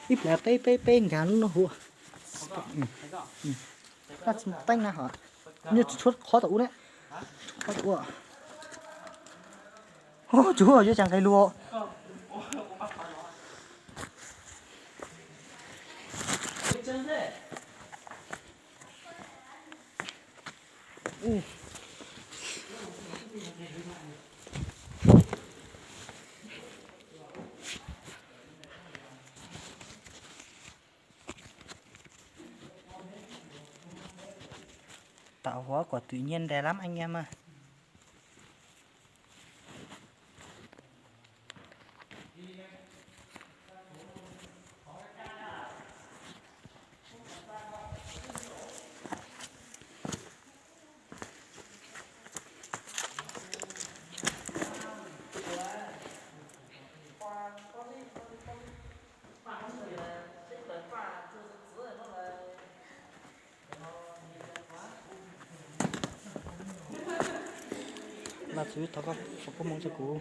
Ib pliag peb peb peb nkag lub no huv. Koj tsis teeb na hos. Nyuj tsis tshuav qhov tom ub ne. Qhov tom ub. Tsuav yuav tsis nqis lus. Tạo hóa quả tự nhiên đẹp lắm anh em ơi. Vaj tswv thov koj foom koob hmoov rau kuv.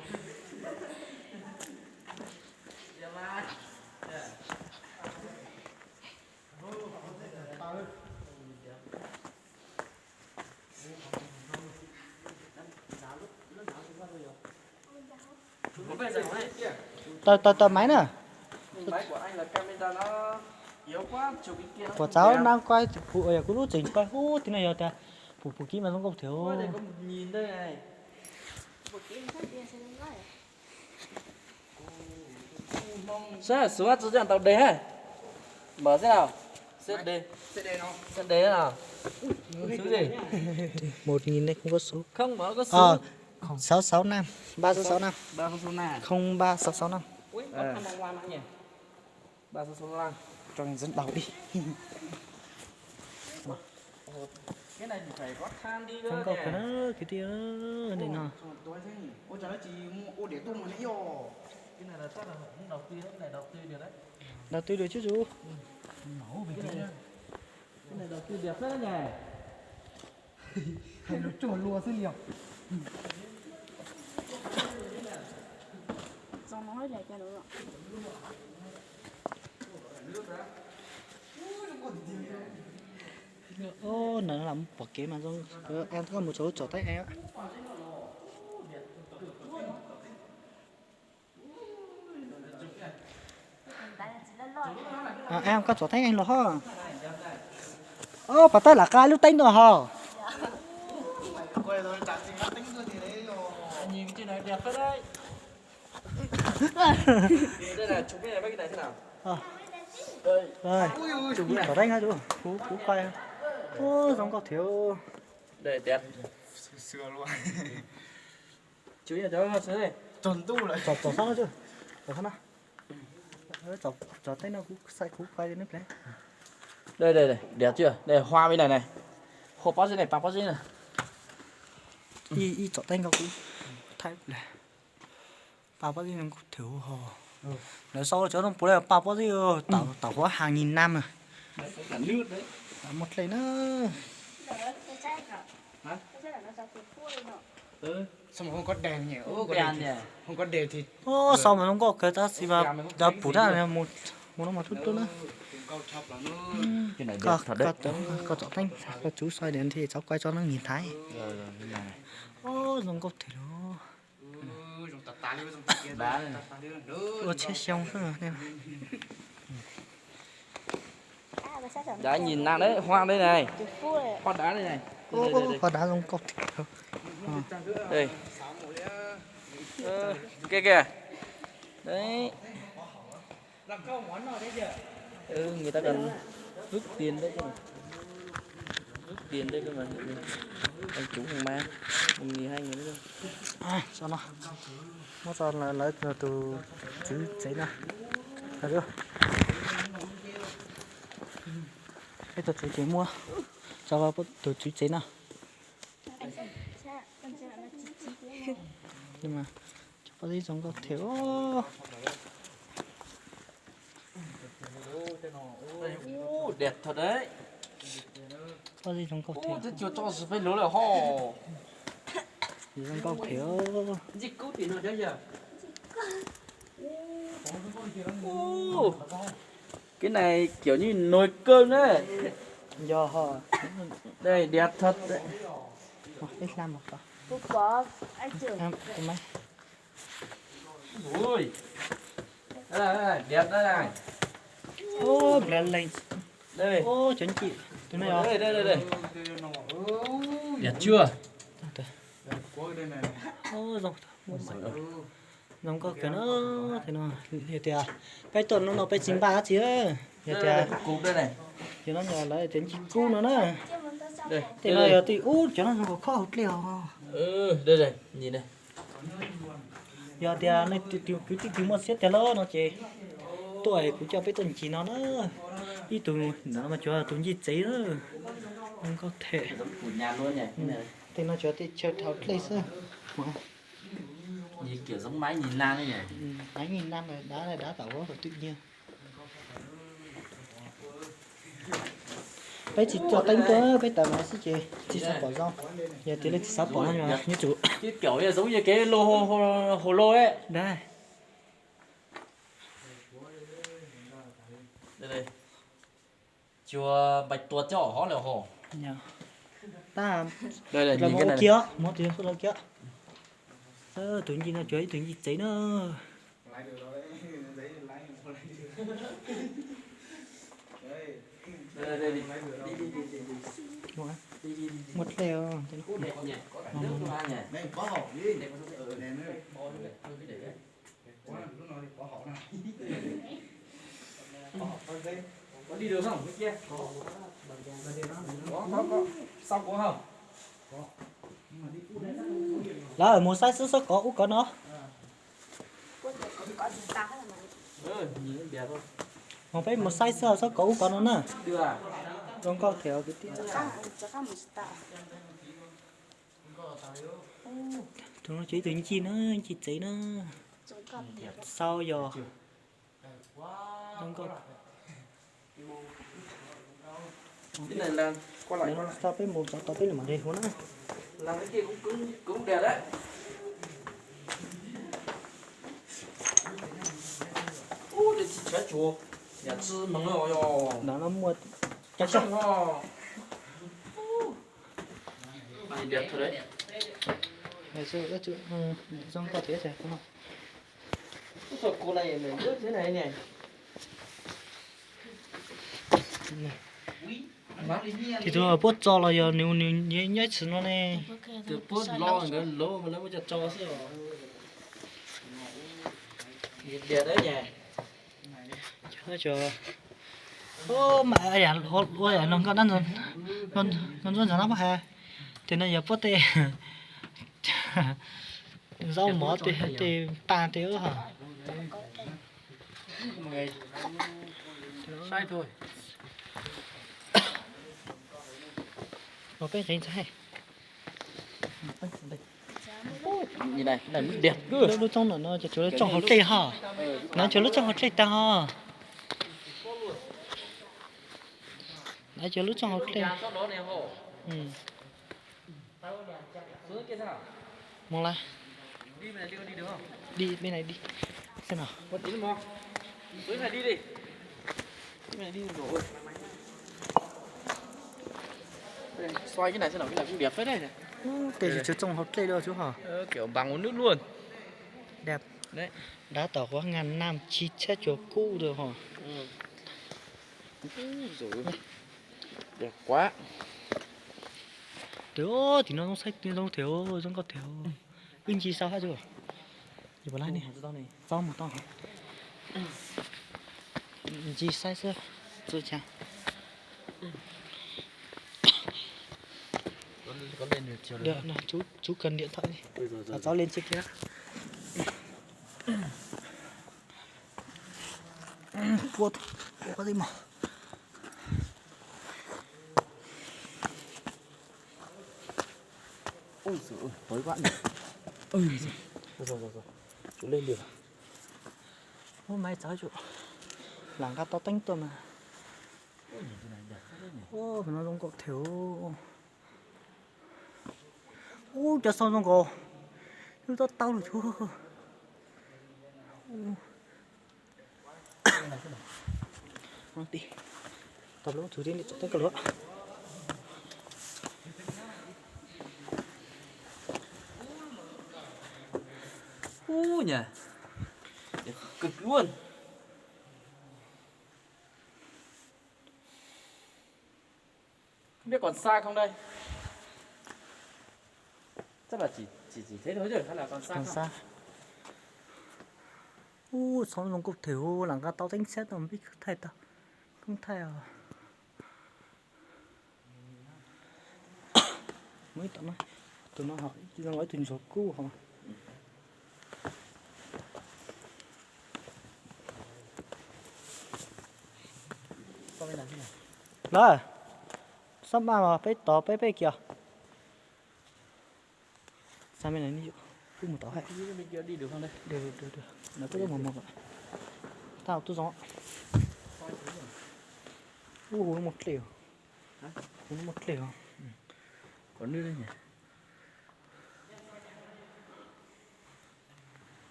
Tau tau tau maiv na. Kuv txav nab kuaj pum yog kuv lub tseem kuaj ub tim no yog tias pum pum kib mas zoo nkauj thiab. Saib xuv tsis tau de ha. Npawm xwb na. Xwb de. Xwb de na. Một nghìn đây không có số. Không có số. Sáu sáu năm, ba sáu sáu năm. Không ba sáu sáu năm. Ba sáu sáu năm. Cho người dân đọc đi. Cái này thì phải có than đi nữa. Không có nè. Cái đó, cái kia, cái này nè. Ủa, sao nó chỉ mua ô để tôi mà nó vô. Cái này là chắc là không đầu tư, cái này đầu tư được đấy. Đầu tư được chứ chú. Cái này, cái này đầu tư được phết đấy nhỉ. Hais lus tsuag lua xwb li os. Ub, nws lam pom kev mas zoo, em koj mus tso tsom teeb em. Em koj tsom teeb em los ho. Ob, pas tab lam qa lub teeb no ho. Tsom teeb, kuv kuv qa. Ub, zoo nkauj thiab. Tsom, tsom sab no, tsom sab no. Tsom teeb no kuv xav kuv qa neb ple. Đây, đây, đây, đẹp chưa? Đây, hoa bên này này. Hoa pob zeb này, pa pob zeb này. Ib, ib tsom teeb no kuv thaij ple. Pa pob zeb no kuv thwm ho. Lawv sau cov no puav leej pa pob zeb, tạo hóa hàng nghìn năm. Muaj dlej na. Sau mas zoo nkauj kawg tab sis mas cov pum dab mus no mas hlub hlub na. Koj tsom teeb, koj tsub soi diam thiaj txhob kuaj tso neeg niag Thaib. Zoo nkauj tiag li. Ua tsheb xyoo xwb. Đá nhìn nặng đấy, hoa đây này. Hoa đá đây này. Hoa đá zoo nkauj tiag. Đây. Ơ, kia kìa. Đấy. Ừ, người ta còn rút tiền đấy chứ. Rút tiền đây cơ mà. Ông chủ hàng mà. Một nghìn hai nghìn đấy cơ. Sau no muab tso lawv tus tswv tsev no. Ib tug tswv tsev muab tso tus tswv tsev no. Cov pob zeb zoo nkauj thiab. Ub, đẹp thật đấy. Pob zeb zoo nkauj thiab. Ub, twb tsis tso peb lub lawm ho. Zoo nkauj thiab. Ntxim kub tim no thiab yog. Ub, cái này kiểu như nồi cơm đấy. Yog ho. Đây, đẹp thật đấy. Ib hla mus qhov. Ui. Đây, đây, đẹp đây này. Ub, nplawm lees. Đây. Ub, cov ncim tus no yog. Đây, đây, đây, đây. Đẹp chưa? Ub, zoo, zoo nkauj kawg na. Tus no yog tias peb tuaj hnub no peb tsis npaj dab tsi. Yog tias, yog no yog lawv tias ncig kub no na. Tej no yog tej ub, cov no zoo nkaus khob hauv dlej os. Yog tias nej kwv tij twg muaj siab tiag lawm no ces tuaj es kuv coj peb tuaj ncig no na. Ib tug ntawm no mas cuag tus ncig tsev na. Zoo nkauj thiab. Tej no cuag tej chaw hauv dlej xwb. Maiv nyim nas dav dav tom ub kom twm nyiag. Peb tsis tso teeb tuaj, peb tawm mas xwb ces tsis xav pom zoo. Yog tias leej twg xav pom no mas yuav tsum, kiểu như giống như cái lô hồ, hồ lô ấy. Dab. Đây, đây. Chùa Bạch Tuộc chứ hả, hổ lều hổ. Tab, đây, đây, lawv nhìn cái mus ua này. Kiag, mus ua kiag. Tus ncig no cuag ib tug ncig tsev na. Đây, đây, đi, đi, đi, đi, đi. Đi, đi, đi, đi, đi. Muaj dlej os. Ú, đẹp nhỉ, có cả nước luôn ha nhỉ. Đẹp quá, hổ đi. Đẹp quá, đẹp quá. Có đi được không? Cái kia. Có, có, có. Sau có không? Lawv mus saib xwb, xob kov ub kov no. Mus peb mus saib xwb, xob kov ub kov no na. Zoo nkauj thiab kwv tij. Tus no ces ib tug ncig na, ncig tsev na. Xau yog. Tau peb mus txog tau peb mam li hu na. Ntawm no muaj cov zoo nkauj thiab. Ces tus puab tso los yog nws, nws nyob ib txhis no ne. Mas ua yam no nkauj dab ntxwg no, ntxuav ntxog no puab hais tias no yog puab tej zaub mov tej, tej paj tej ub hos. Ua peb nqis ntag. Lub, lub roob no ces tsuas lub roob hauv dlej hos. Nav tsuas lub roob hauv dlej tag hos. Nav tsuas lub roob hauv dlej. Mus lawm. Đi bên này đi. Xem nào. Xoay cái này xem nào, cái này cũng đẹp phết đấy. Ub, tej tsis tshua txooj hauv dlej dua tsuav hos. Ơ, kiểu bằng một nước luôn. Dab, dab tom qhuav ngàn năm chín tshab cuag kub dua hos. Ub, dab, tim no zoo saib zoo thiab, zoo nkauj thiab. Wb ncig saib hab tsuas, yus puas laib ne, txob mus tau. Ncig saib xwb, txhua chaw. Chú, chú cần điện thoại đi. Txhob leej txiv kiag. Ua, ua koj tej mos. Ui giời ơi, tối quá nhỉ. Ui giời, rồi, rồi, rồi. Chú lên được à? Ua, maiv txawv tsuas, lam nqa tau teeb tuaj mas. Ua, no zoo nkauj thiab. Ub, cov xyoob zoo nkaus, lub tab tau lawm tsuas. Tau lub txug tib tsom teeb koj lub. Ub nyam, kws luaj. Không biết còn xa không đây? Chắc là chỉ, chỉ, chỉ thế thôi chứ hay là còn xa không? Ub, xob zoo nkauj thiab, lam nqa tau teeb txhab tau peb thaij tau, peb thaij os. Muaj ib tom no, tus no ho zoo ib tug ntsuag kub ho. Lawm, xob maj mas peb tod peb peb kiag. Xa me no, kuj mus tod hais. Kuj mus mos mos, tau tuaj zoo. Ub, hu lub muag dlej, hu lub muag dlej os.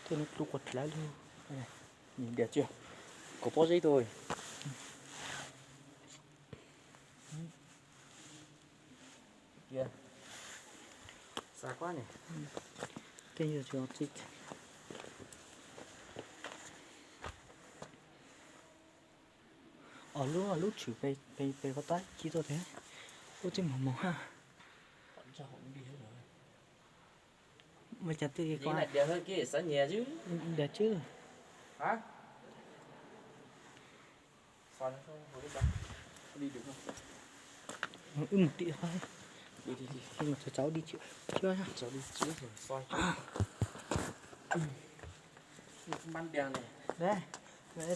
Tej no dlub quas dlav lug. Nws diam tsis, kuv pob zeb tuaj. Kiag, xa kuab ne. Tej yog tsis txi. Os, lub, lub tshwm pem, pem, pem ko tab ci tuaj thiab. Ub, txij mos mos hab. Mas cas twb ko diam xav nyias xwb. Diam tswb. Wb mus tim, mas txaus txaus di tswb.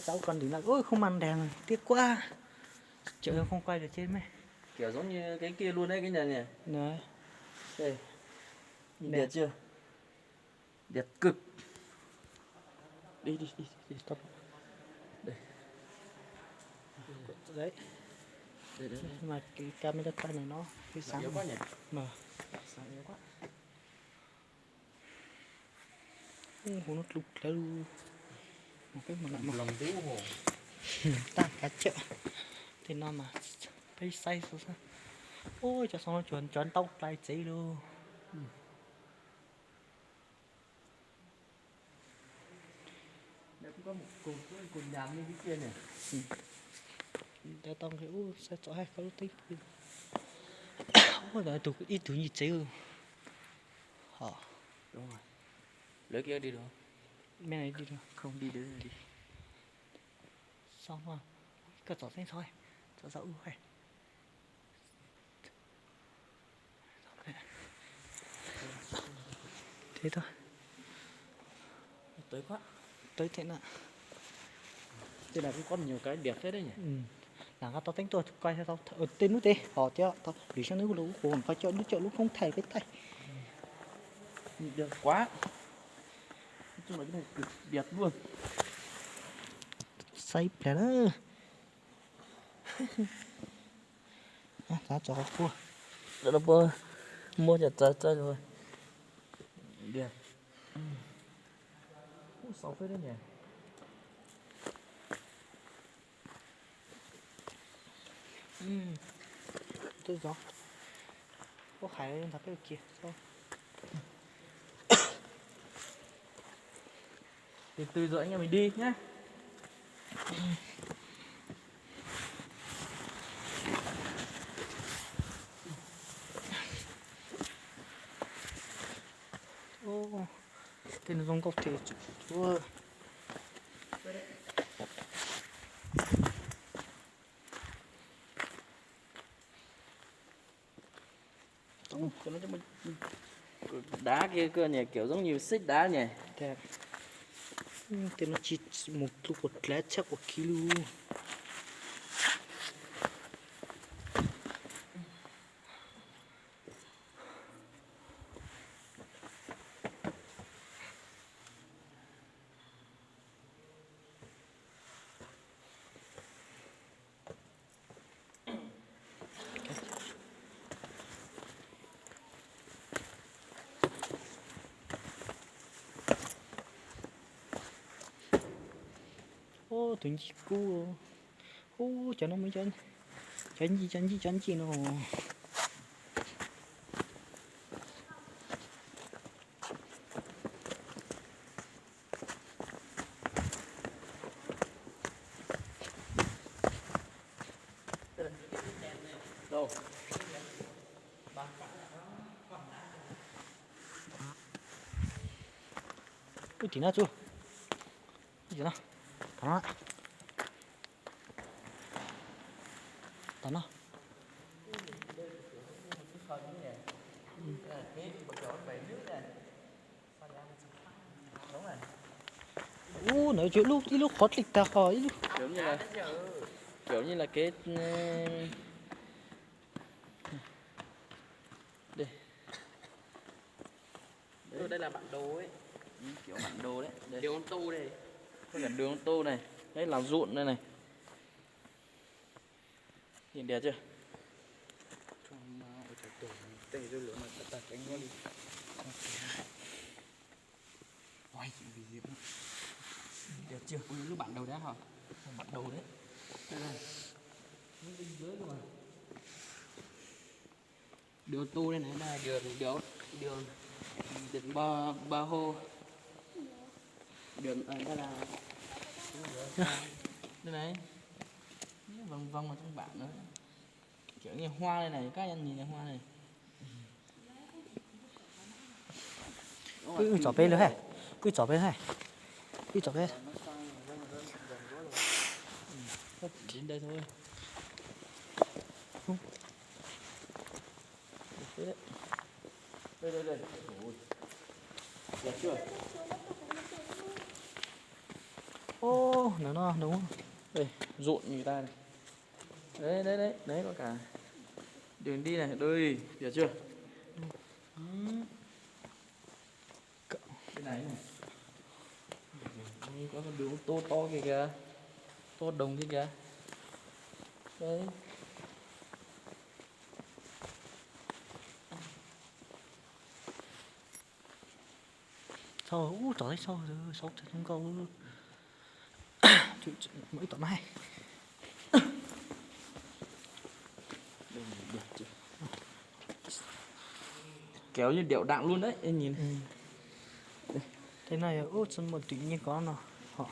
Txaus koj ntim no, ub, không màn đèn tiag quá. Chợ không quay được trên mấy. Kiểu giống như cái kia luôn đấy, cái nhà này. Đấy. Ê, nhìn đẹp chưa? Đẹp cực. Đi, đi, đi, đi. Đây. Đấy. Đây, đây, đây. Mà cái camera tay này nó hơi sáng. Sáng yếu quá nhỉ? Mà. Sáng yếu quá. Hu no dlub dlawb lug. Peb mus lawm mog. Tag kav tsawm. Tej no mas peb saib xwb xwb. Ub, cov xov no tsuas cov ntau dlai tsev lug. Tau nqe ub, saib txom hais koj lub teeb pw. Ub, ib tug yim tsev. Ho. Lawv kiag di lawm. Me no di lawm. Không đi được đi. Xov, koj txom tseeb txhob, txom txom ub hais. Teb tau. Teb tau na. Tej no kuj có nhiều cái đẹp phết đấy nhỉ. Lam nqa tau teeb tuaj koj thiaj tau, tej hnub tej ho thiab, lwm xyoo hnub los kuv qhuas koj coj lub, coj lub koob thaij peb thaij. Đẹp quá. Nói chung là cái này cực đẹp luôn. Saib plag na. Txav tso qhov pua. Lawv no puas muab cov txav txav los. Ub, xauv pheb thiab nyam. Twb zoo. Ub, hais ntag peb ua kiag. Từ từ rồi anh em mình đi nhé. Ub, tej no zoo nkauj thiab. Đá kia cơ nhỉ, kiểu giống như xếp đá nhỉ. Tej no tsis mus dlub quas dlav tshaj quas khi lug. Tus ncig kub. Ub, cov no, cov ncig, cov ncig, cov ncig no. Ub, tim no tsu. Ub, tim no. Tom no. Tom no. Ub, no tsuas ib lub qhov dlej tag qhov ib lub. Cov nyuj las kev. Đây là bản đồ ấy. Kiểu bản đồ đấy. Đây. Đường ông Tô này. Đấy là ruộng đây này. Nhìn đẹp chưa? Ôi, vì gì cũng đẹp chưa? Ui, lub bản đồ đấy hả? Bản đồ đấy. Đây này. Nó bên dưới luôn mà. Đường ô tô đây này, đây là đường, đường, đường, đường Ba, Ba Hô. Đường, à, đây là đây này. Vòng vòng ở trong bản nữa. Kiểu như hoa đây này, các em nhìn này, hoa này. Wb tsom peb lawm hais. Wb tsom peb hais. Wb tsom peb. Đến đây thôi. Đây, đây, đây. Ôi. Đẹp chưa? Ô, nó, nó đúng. Đây, rộn người ta này. Đấy, đấy, đấy, đấy, có cả đường đi này, đây, được chưa? Ừ. Cái này này. Có con đường ô tô to kìa kìa. Tô đồng kia kìa. Đấy. Sau, ub, tsom teb sau, sau teb zoo nkauj. Muaj ib tom no. Kéo như đèo Đặng luôn đấy, em nhìn. Tej no yog ub txog muaj twm nyiaj kov no hos.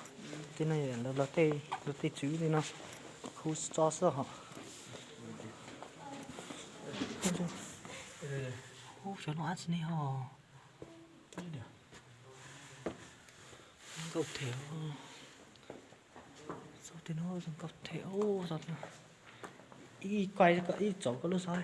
Tej no yog lawv tej, lawv tej tswv tej no. Khu tso xwb hos. Ub, cov no ab tsi ne hos. Nkauj them. Xauj tej no zoo nkauj them. Ib kuaj ib tsom koj lub xauj.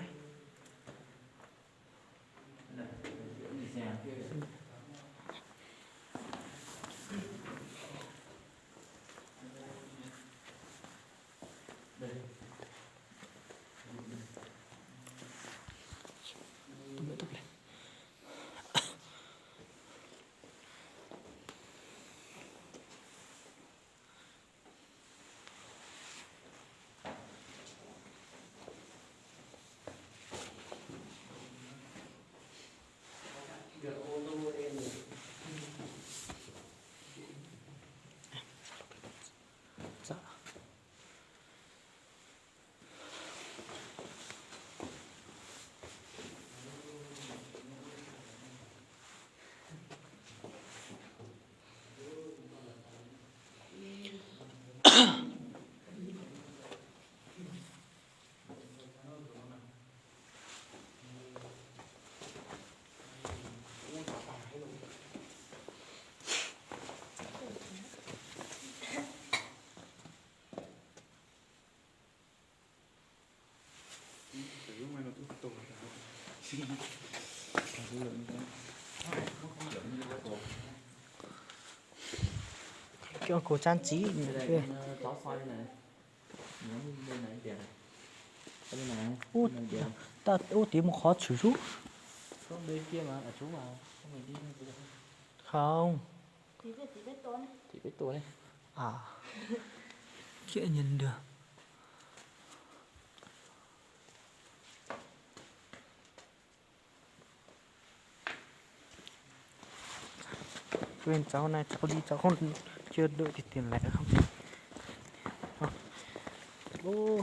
Cái ông cô trang trí này. Ub, ta ub, tim mus qhov tshwm sub. Không. Chỉ biết tuần. À. Chưa nhìn được. Quên cháu này, cháu đi cháu không chưa đợi thì tiền lẻ không. Zoo,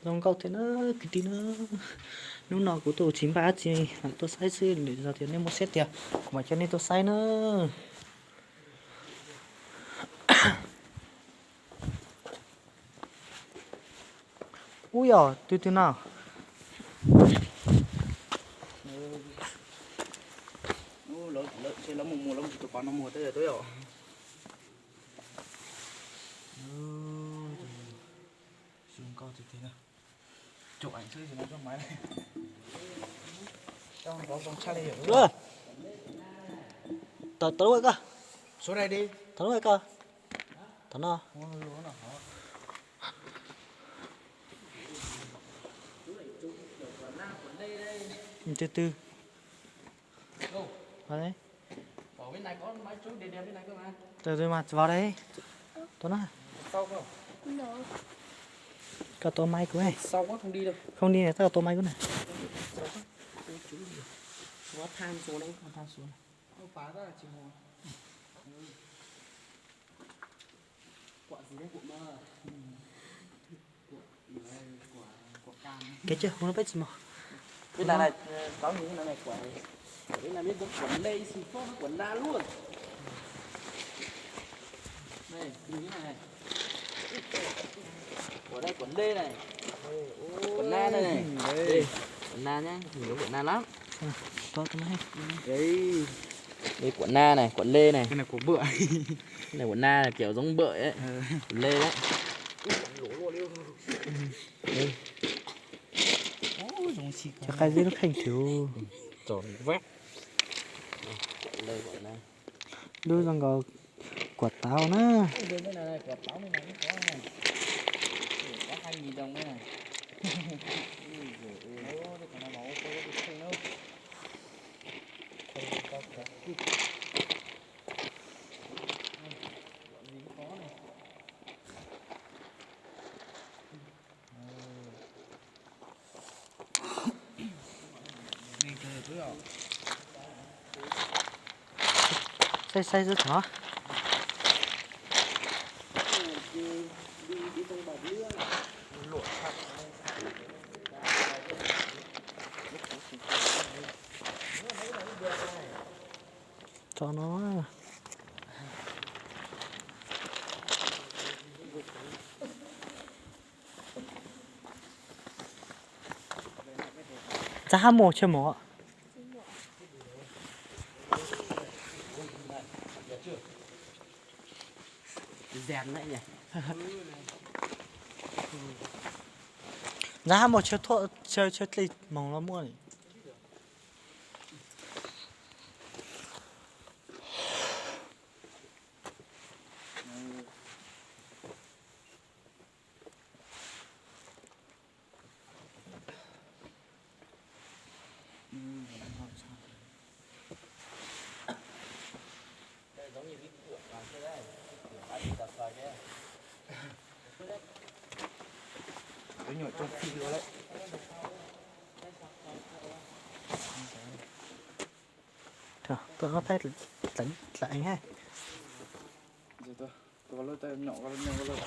zoo nkauj thiab na kwv tij na. Hnub no kuv tuaj tsis npaj dab tsi, lam tuaj saib xwb, lwm zaus tias nej muaj siab tiag kuv mam coj nej tuaj saib na. Ub yog twg twg no? Lawv mus mus lawv mus tus pov no mus twb yog. Zoo nkauj tiag tiag. Chụp ảnh xwb, chụp máy. Tau lub ko. Số này đi. Tau lub ko. Tau no. Từ từ. Từ từ mà vào đây. Tôi nói. Koj tua máy kuv. Không đi này, tao tua máy kuv nè. Cái chứ không nó bết gì mà. Bên này này, có những cái này này, quả này. Bên này mới có quả lê, xì phốt, quả na luôn. Này, nhìn cái này này. Quả đây, quả lê này. Đây, ô, quả na đây này. Đây. Đây, quả na nhá, nhiều quả na lắm. Có cái này. Đấy. Đây, quả na này, quả lê này. Cái này củ bựa. Cái này của Na là kiểu giống bưởi ấy. Ờ. Của Lê đấy. Ui, ui, ui. Ui, giống xì. Cho khai giết nó khanh thiếu. Tròn vét. Lê của Na. Đứa răng gò quả táo na. Ui, bên này này, quả táo bên này cũng có này. Có hai nghìn đồng đây này. Ui, ui, ui. Ôi, cái này nó có cái thing nữa. Thing to quá. Xay xay xwb thov. Tso no. Txaj hab muag tsawg mus. Ntxag hab muag tsawg thuaj tsawg tsawg dlej moog los muaj li. Đây, giống như cái cuộn vào kia đấy, cái cuộn lá gì đập vào kia. Tôi nhổ trong phi luôn đấy. Thôi, tôi có thấy lạnh, lạnh ha. Giờ tôi, tôi vào lối tôi nhổ vào, nhổ vào lối.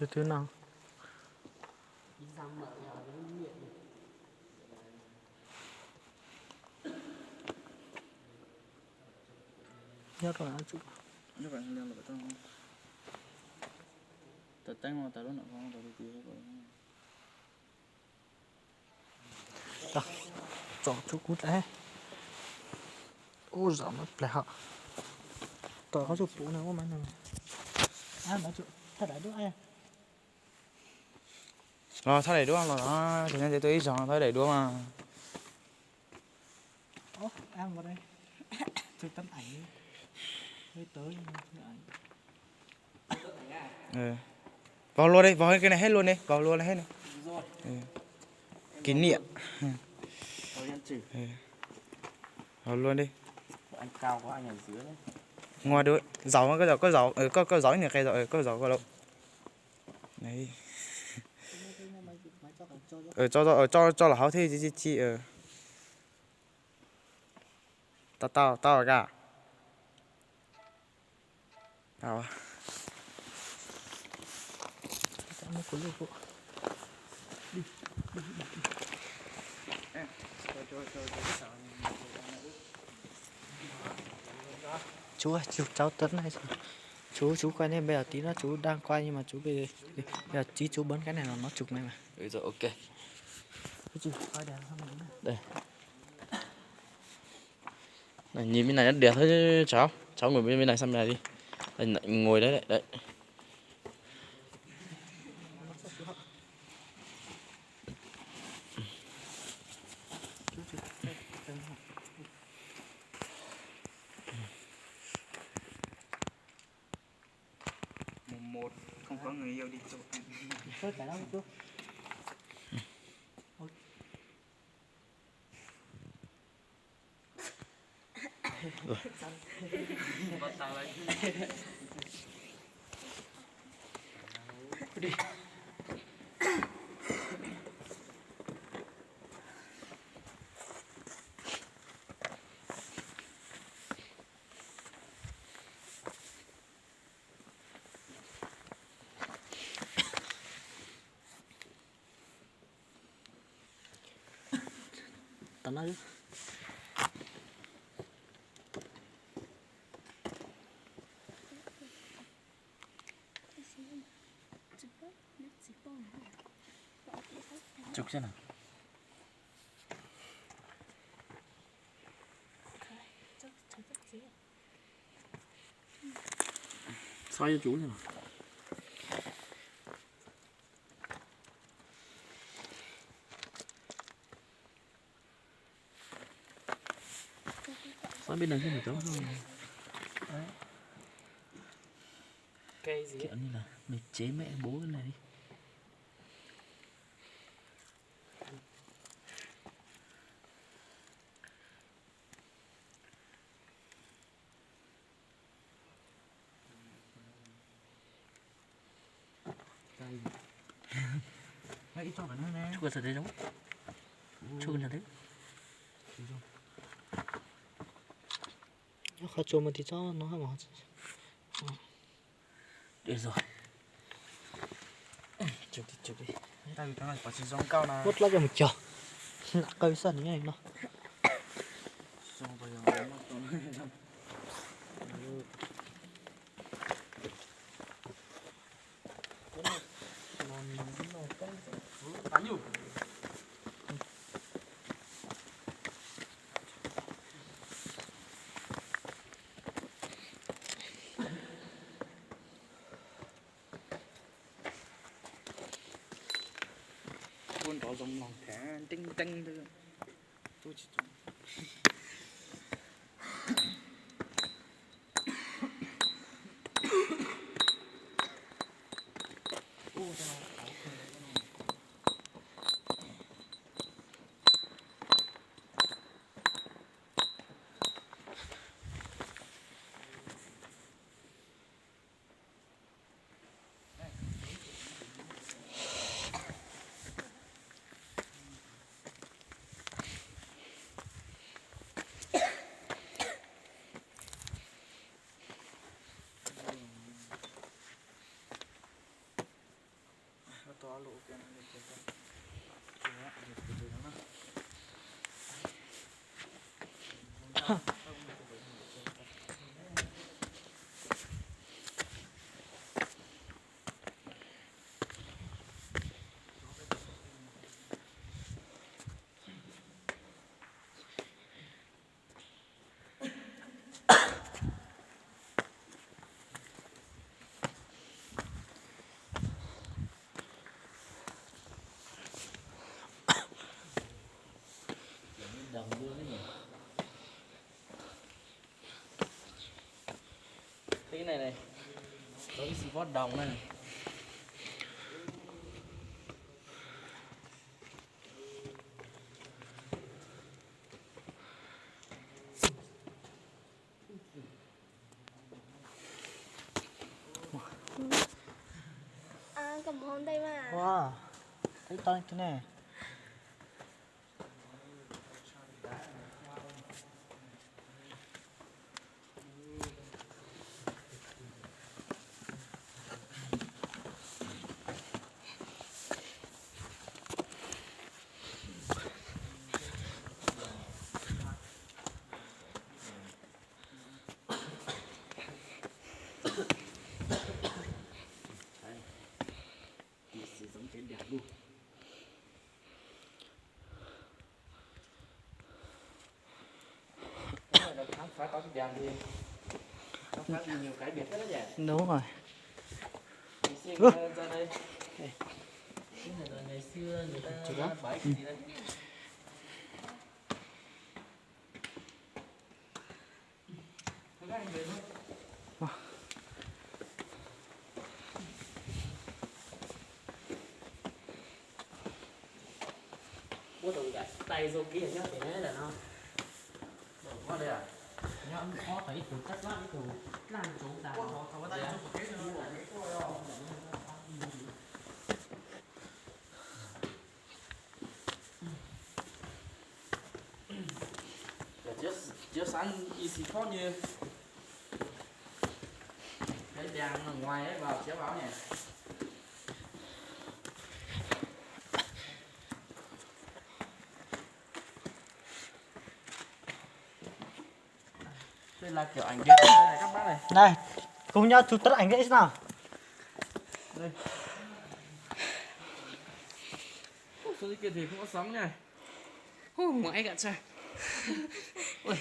Tus twg no? Nyob rau, tsom tsuj kub dlai. Ub, zom no plas hos. Tom qab tsuj puv no ua mas no. Thaj daim duab. Los thaj daim duab los, cov nyob ntev tuaj ib zaug thaj daim duab mas. Vau lua di, vau cái này hết luôn đi, vau lua na hết đi. Kỷ niệm. Vau luôn đi. Ngoài được, giấu, koj giấu, koj giấu, koj, koj giấu ib nws qe, koj giấu koj lawm. Tso, tso, tso los hauv thiab, tsis, tsis, tsis. Tau, tau, tau kag. Tau. Chú, chú, cháu Tuấn này, chú, chú quay nên bây giờ tí nữa chú đang quay nhưng mà chú bây, bây giờ tí chú bấm cái này là nó chụp này mà. Ừ, rồi, ok. Cái gì? Quay đèn không? Đây. Này, nhìn bên này nó đẹp thế cháu. Cháu ngồi bên, bên này xem này đi. Đây, ngồi đấy, đấy, đấy. Mùng một không có người yêu đi chụp ảnh. Tao nói. Chụp xem nào. Xoay cho chú xem nào. Xoay bên này xem nào cháu. Cái gì? Kiểu như là mày chế mẹ bố cái này đi. Qhov tsuas mus tim tsob no hab mas. Được rồi. Chụp đi, chụp đi. Muab dlaab coj mus cog. Nam qw xwb nws nyob li no. Ua nrov zoo mloog thev nteeb nteeb ntawd. Tib neeg ne, tau ib xib pob doos na. Koj mus hauv ntej mas. Ua, tib toj ne. Đúng rồi. Ua tus ncaim tais zoo kiag nyob pem lawm no. Nyob ob tau ib tug rab plab ib tug dlaj ntsoov tas. Txiav xav ib xis thob nws, cái đèn ở ngoài ấy vào, chiếu vào nhỉ. Đây là kiểu ảnh Việt Nam đây này, các bác này. Đây, cùng nhau chụp tấm ảnh đấy nào. Đây. Ủa, sao cái kia thì không có sóng nha. Ui, một cái gạt sao. Ui.